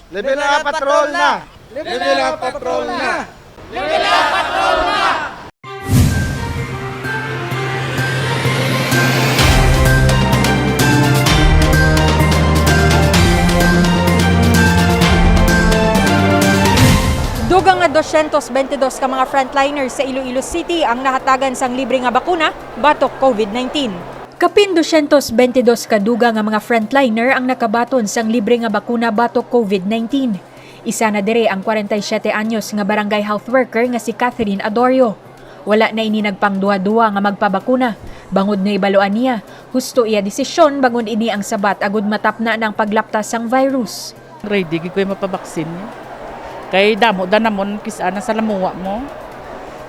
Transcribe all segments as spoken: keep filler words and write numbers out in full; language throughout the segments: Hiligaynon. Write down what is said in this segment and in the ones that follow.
Level up patrol na! Level up patrol na! Dugang nga dosyentos bentidós ka mga frontliners sa Iloilo City ang nahatagan sang libre nga bakuna batok COVID nineteen. Kapin dosyentos bentidós ka dugang nga mga frontliner ang nakabaton sang libre nga bakuna batok COVID nineteen. Isa na diri ang kwarenta y siyete anyos nga barangay health worker nga si Catherine Adorio. Wala na ini nagpangduha-duha nga magpabakuna, bangod nahibaluan niya, husto iya desisyon bangod ini ang sabat agud matapna na ang paglapta sang virus. Ready gid ko yung mapabaksin niya. Kay damo da namon kis-a na sa lamuwa mo.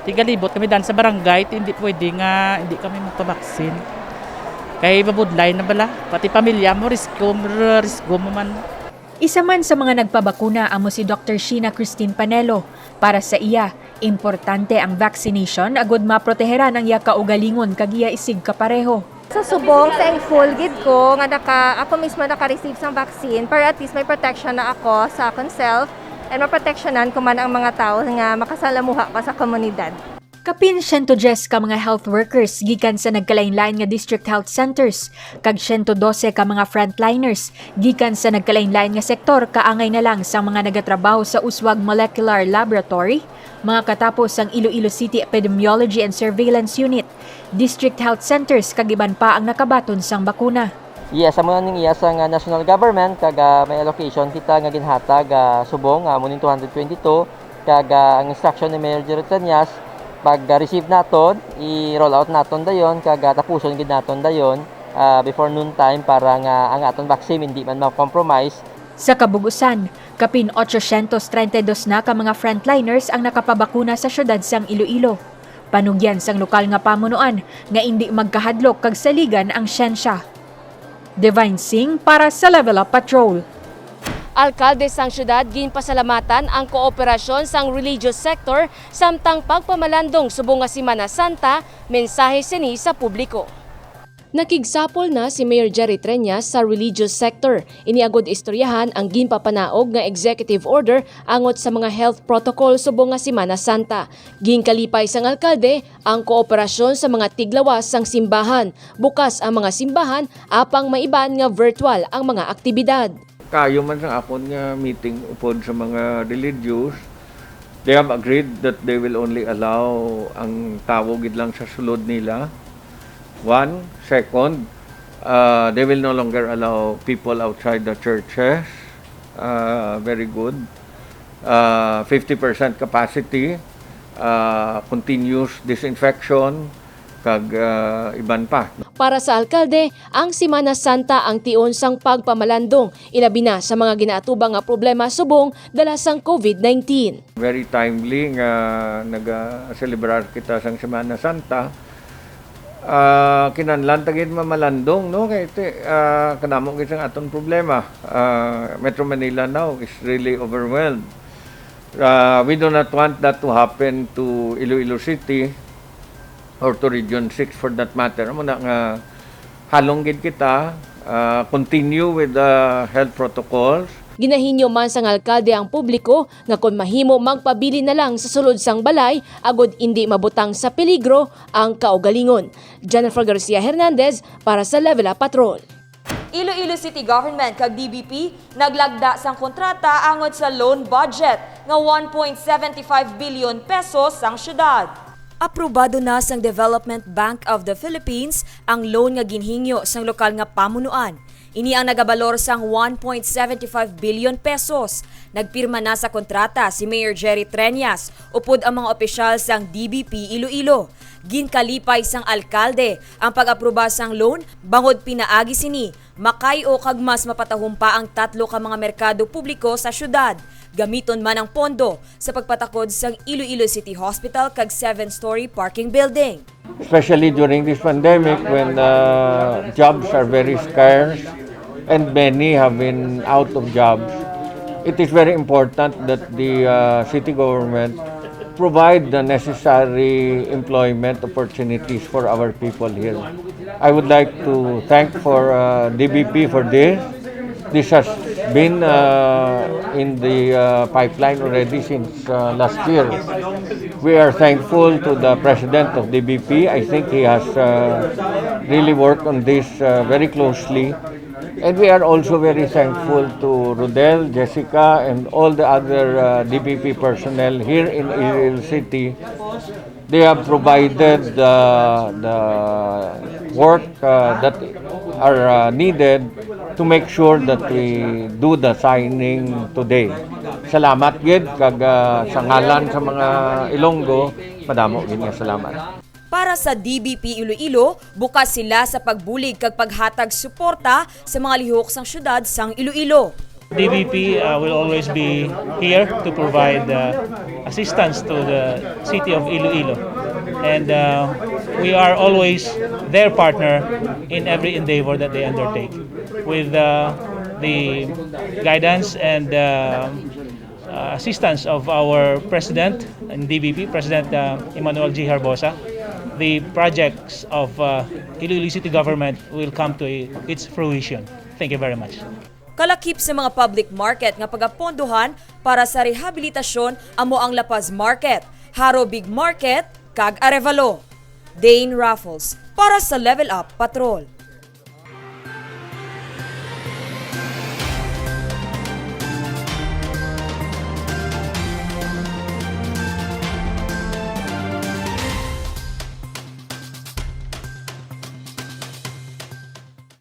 Tigalibot kami dan sa barangay, ti hindi pwede nga hindi kami magpabaksin. Kay mabudlay na bala, pati pamilya mo, risko, risko mo man. Isa man sa mga nagpabakuna amo si Doktor Sheena Christine Panelo. Para sa iya, importante ang vaccination agud maproteheran ang iya kaugalingon kag iya isigkapareho. Sa subong, thankful gid ko nga naka, ako mismo naka-receive sang vaccine para at least may protection na ako sa akon self and maproteksyonan ko man ang mga tawo nga makasalamuha ko sa komunidad. Kapin siyento dyes ka mga health workers gikan sa nagkalain-lain nga district health centers kag siyento dose ka mga frontliners gikan sa nagkalain-lain nga sektor kaangay na lang sang mga nagatrabaho sa Uswag Molecular Laboratory, mga katapo sang Iloilo City Epidemiology and Surveillance Unit, District Health Centers kag iban pa ang nakabaton sang bakuna. Yes, amo na ning iya sang, ah, national government kag, ah, may allocation kita nga ginhatag, ah, subong, ah, amo ning two hundred twenty-two, kag, ah, ang instruction ni Mayor Jerry Treñas, pag, ah, receive naton, i-roll out naton dayon kag, ah, tapuson gid naton dayon, ah, before noon time para nga ang aton vaccine hindi man ma-compromise. Sa kabugusan, kapin otsosyentos treinta y dos na ka mga frontliners ang nakapabakuna sa siyudad sang Iloilo. Panugyan sang lokal nga pamunuan nga indi magkahadlok kag saligan ang siyensya. Divine Singh para sa Level Up Patrol. Alkalde sang siyudad ginpasalamatan ang kooperasyon sang religious sector samtang pagpamalandong subong nga Semana Santa, mensahe sini sa publiko. Nakigsapol na si Mayor Jerry Treñas sa religious sector, ini agud istoryahan ang ginpapanaog nga executive order angot sa mga health protocol subong nga Semana Santa. Ginkalipay sang alkalde ang kooperasyon sa mga tiglawas sang simbahan. Bukas ang mga simbahan, apang may iban nga virtual ang mga aktibidad. Kayo man sang akon nga meeting upod sa mga religious, they have agreed that they will only allow ang tawo gid lang sa sulod nila. One. Second, uh, they will no longer allow people outside the churches. Uh, very good. Uh, fifty percent capacity, uh, continuous disinfection, kag, uh, iban pa. Para sa alkalde, ang Semana Santa ang tion sang pagpamalandong, ilabi na sa mga ginaatubang nga problema subong dala sang COVID nineteen. Very timely nga nagaselebrar kita sang Semana Santa. Ah, kinahanglan ta gid mamalandong, no? Kay ti-, ah, kadamo gid sang aton problema. Ah, Metro Manila now is really overwhelmed. Ah, we do not want that to happen to Iloilo City or to Region six for that matter. Amo na nga halong gid kita, ah, continue with the health protocols. Ginahinyo man sang alkalde ang publiko nga kon mahimo magpabilin na lang sa sulod sang balay agud indi mabutang sa peligro ang kaugalingon. Jennifer Garcia Hernandez para sa Level Up Patrol. Iloilo City Government kag D B P naglagda sang kontrata angot sa loan budget nga one point seven five billion pesos sang siyudad. Aprobado na sang Development Bank of the Philippines ang loan nga ginhingyo sang lokal nga pamunuan. Ini ang nagabalor sang one point seven five billion pesos. Nagpirma na sa kontrata si Mayor Jerry Treñas upod ang mga opisyal sang D B P Iloilo. Ginkalipay sang alkalde ang pag-aproba sang loan bangod pinaagi sini, makay-o kag mas mapatahom pa ang tatlo ka mga merkado publiko sa siyudad. Gamiton man ang pondo sa pagpatakod sang Iloilo City Hospital kag seven-story parking building. Especially during this pandemic when, uh, jobs are very scarce and many have been out of jobs, it is very important that the, uh, city government provide the necessary employment opportunities for our people here. I would like to thank for, uh, D B P for this. This has been uh, in the uh, pipeline already since uh, last year. We are thankful to the president of D B P. I think he has uh, really worked on this uh, very closely. And we are also very thankful to Rodel, Jessica, and all the other uh, D B P personnel here in Iloilo City. They have provided the, the work uh, that are uh, needed to make sure that we do the signing today. Salamat gid kag uh, sa ngalan sa mga Ilonggo, madamo gid nga salamat. Para sa D B P Iloilo, bukas sila sa pagbulig kag paghatag suporta sa mga lihok sang syudad sang Iloilo. D B P uh, will always be here to provide uh, assistance to the city of Iloilo. And uh, we are always their partner in every endeavor that they undertake. With uh, the guidance and uh, uh, assistance of our president in D B P, President uh, Emmanuel G. Herbosa, the projects of uh, Iloilo City Government will come to its fruition. Thank you very much. Kalakip sa mga public market nga pagapondohan para sa rehabilitasyon amo ang La Paz Market, Jaro Big Market, kag Arevalo. Dane Raffles para sa Level Up Patrol.